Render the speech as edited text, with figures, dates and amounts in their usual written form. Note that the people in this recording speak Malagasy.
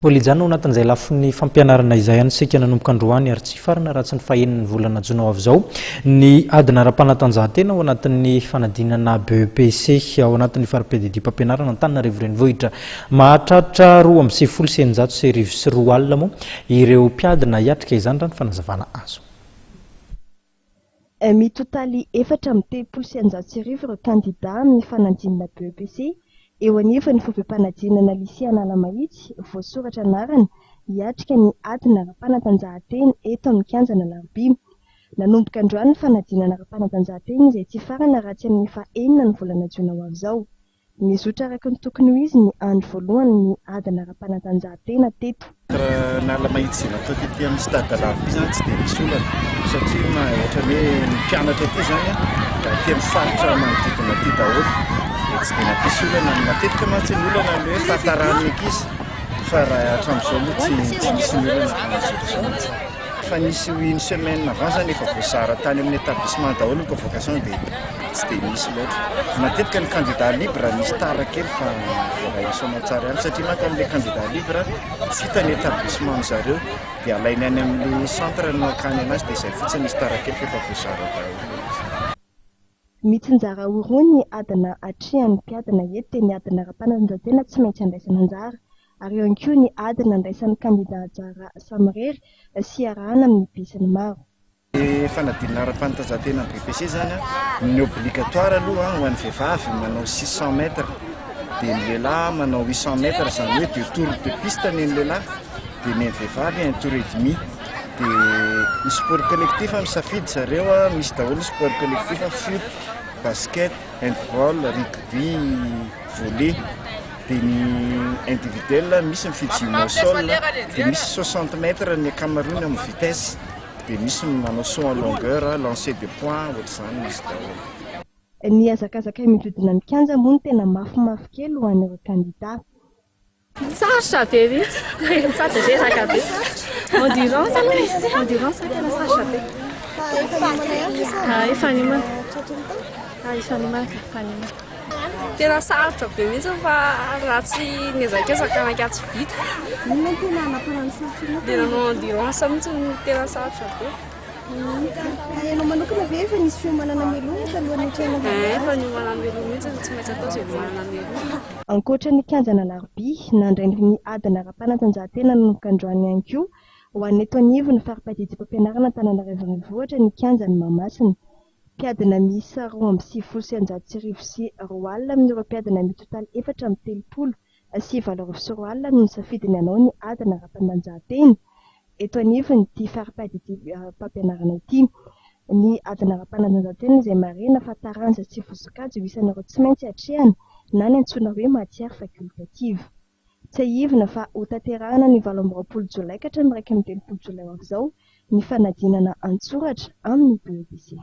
Mbola hijanona ao anatin'izay lafiny fampianarana izay ihany isika nanomboka androany ary tsy hifarana raha tsy ny fahenin'ny volana jona ho avy izao ny adina ara-panatanjahantena ao anatin'ny fanadinana BEPC ao anatin'ny fari-piadidiam-pampianarana Antananarivo Renivohitra. Mahatratra 1692 moa ireo mpiadina hiatrika izany raha ny fanazavana azo. Mitotaly 1634 ireo kandidà amin'ny fanadinana BEPC eo anivon'ny foibem-panadinana Lycée Analamahitsy voasoratra anarana hiatrika ny adina ara-panatanjahantena eto amin'ny kianjan'Alarobia. Nanomboka androany ny fanadinana ara-panatanjahantena izay tsy hifarana raha tsy amin'ny faha-enina ny volana jona ho avy izao. Nizotra araka ny tokony ho izy ny andro voalohany ny adina ara-panatanjahantena teto. Raha Analamahitsy izay natao tety amin'ny stade Alarobia izany tsy dia misy olana satria ohatran'ny hoe ny mpianatra aty izany aty amin'ny faritra manodidina aty daholo dia tsy dia nampisy olana. Matetika mantsy ny olana ny hoe fahataran'ny ankizy fa raha hatramin'izao moa tsy tsy nisy ny olana hatramin'izao mihitsy. Fa nisy une semaine avant izany efa voazara tany amin'ny établissement daholo ny convocation dia Tsy dia misy loatra. Matetika ny candidat libre misy tara kely fa voaray soamantsara ihany satria manko amin'ilay candidat libre tsy hita ny établissement zareo dia alainy any amin'ilay centre no akany anazy dia izay fotsiny misy tara kely fa efa voazara daholo ilay izy. Mitsinjara ho roa ny adina atrehan'ny mpiadina eto dia ny adina ara-panatanjahantena tsy maintsy andraisana anjara ary eo ihany koa ny adina andraisan'ny kandida anjara samirery sy iarahana amin'ny besinimaro. Ny fanadinana ara-panatanjahantena amin'ny BEPC izany, ny obligatoire aloha ho an'ny vehivavy manao 600 mètres, dia ny lehilahy manao 800 mètres, izany hoe deux tours de piste ny an'ny lehilahy, dia ny an'ny vehivavy un tour et demi. Dia ny sport collectif misafidy zareo, misy daholo ny sport collectif, foot, basket, handball, rugby, volley. Dia ny individuel misy ny fijime au sol, dia misy 60 mètres ny ankamaroany amin'ny vitesse. Dia misy ny manao saut en longueur, lancer de poids, ohatr'izany misy daholo. Ny hazakazaka mihodidina ny kianja moa no tena mafimafy kely ho an'ireo kandidà. Sarotra be mihitsy, sady reraka be. Endurance aloha izy, endurance tena sarotra be. Efa niomana. Efa niomana ka, efa niomana. Tena sarotra be mihitsy fa raha tsy niezakezaka naika tsy vita. Inona no tena nampalahelo sarotra anao? Dia nanao endurance mihitsy no tena sarotra be. Ianao manokana ve efa nisy fiomanana mialoha talohan'ny niatrehana ny Eh, efa niomana mialoha mihitsy, tsy maintsy atao izay hiomanana mialoha. Ankoatra ny kianjan'Alarobia, nandray ny adina ara-panatanjahantena nanomboka androany ihany koa ho an'ny eto anivon'ny fari-padidiam-pampianarana Antananarivo Renivohitra ny kianjan'i Mahamasina. Mpiadina miisa 2192 amin'ireo mpiadina mitotaly 2034 no nisafidy ny hanao ny adina ara-panatanjahantena eto anivon'ity fari-piadidiam-pampianarana ity. Ny adina ara-panatanjahantena izay marihina fa taranja tsy voasokajy ho isan'ireo tsy maintsy atrehana na ny antsoina hoe matière facultative. Tsiahivina fa hotanterahina ny 28 jolay ka hatramin'ny 31 jolay ho avy izao ny fanadinana an-tsoratra amin'ny BEPC.